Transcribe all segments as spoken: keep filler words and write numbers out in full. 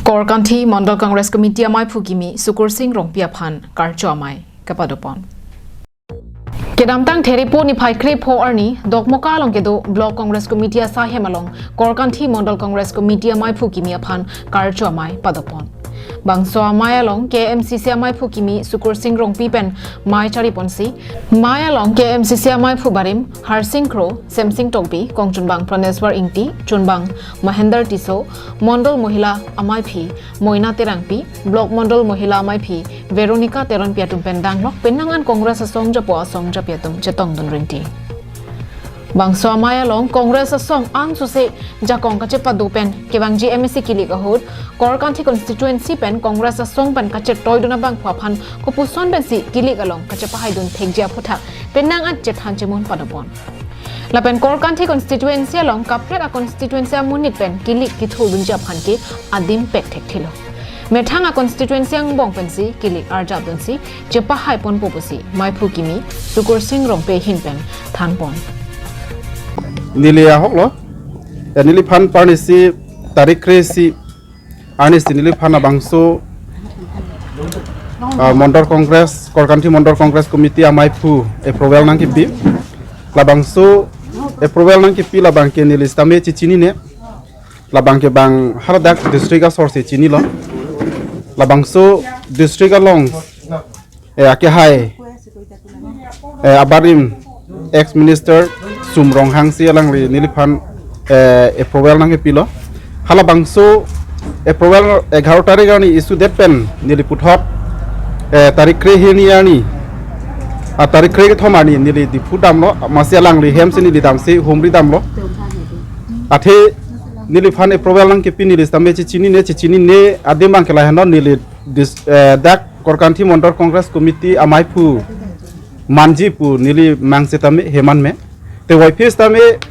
Korkanthi Mondol Congress Committee amaiphu kimi Sukursing Rongpi aphan karcho amei kepadopon. Kedamtang Theripo niphai krepho arni Dokmoka along kedo Block Congress Committee asaihem along Korkanthi Mondol Congress Committee amaiphu kimi aphan karcho amei padopon. Bangso amei along K M C C amaiphu kimi Sukursing Rongpi pen mei chariponsi, mei along K M C C amaiphu barim Harsing Kro, Semsing Tokbi, kongchunbang Praneswar Ingti, chunbang Mahendra Tisso, Mondol Mohila amaiphi Moina Terangpi, Block Mondol Mohila amaiphi Veronica Teronpi atum pen danglok penang an Congress asong japo asong japi atum chetongdun rinti. Bangso amei along Congress asong angsose jakong kachepado pen kevangji M A C kilik ahut Korkanthi constituency pen Congress asong pen kachetoidun abangphu aphan kopuson pensi kilik along kachepahaidun thekji aphuthak penang an chethan chemun padopon. Lapen Korkanthi constituency along kaprek a constituency amonit pen kilik kithurdunji aphan ke adim pek thekthelo. Methang a constituency angbong pensi kilik arjapdunsi chepahaiponpo pusi maiphu kimi Sukursing Rongpi ahin pen thanpon. Neli ahoklo, ya neliphan parnisi tarik kre-isi arnisi neliphan labangso, ah, Mondol Congress, Korkanthi Mondol Congress Committee amaiphu approval nangkipi. Labangso approval nangkipi labang ke neli sitame chechinine. Labang ke bang haladak district asor si chinilo. Labangso district along, eh, akehai, eh, abarim ex minister Sum Ronghangsi alangli neliphan, eh, approval nangkepilo. Halabangso approval egharo tarik arni issue det pen neli puthot, eh, tarik kre-hini arni, ah, tarik kre-kethom arni neli Diphu damlo, masi alangli hem si neli damsi humri damlo. Athe neliphan approval nangkipi neli sitame chechinine, chechinine adim bang ke lahenlo, neli dis-, eh, dak Korkanthi Mondol Congress Committee amaiphu manji pu neli mang sitame heman me. Te waiphi sitame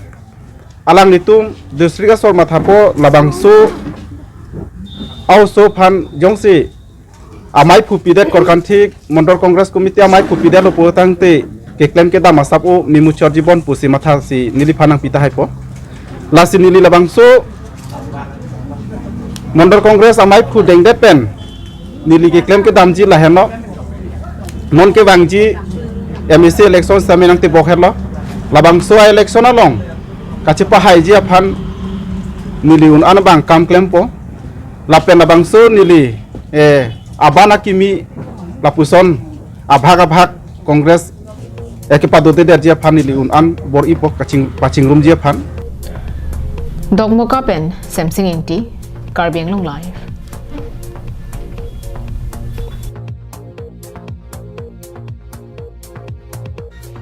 alanglitum district asor mathapo labangso a-oso aphan jongsi amaiphu pidet, Korkanthi Mondol Congress Committee amaiphu pidetlo pulotangte keklem kedam asap o mimuchor jibon pusi mathasi neliphan nangpi tahaipo. Lasi neli labangso Mondol Congress amaiphu dengdet pen neli keklem kedamji lahenlo. Non kevangji M A C election sitame nangtebok hetlo. Labangso a-election along kachepahaiji aphan neli un-an abang kam klempo. Lapen labangso neli, eh, aban akimi lapuson abhag abhag Congress, eh, kepadodedetji aphan neli un-an bor-ipo kaching-, pachingrumji aphan. Dokmoka pen Semsing Ingti, Karbi Anglong Live.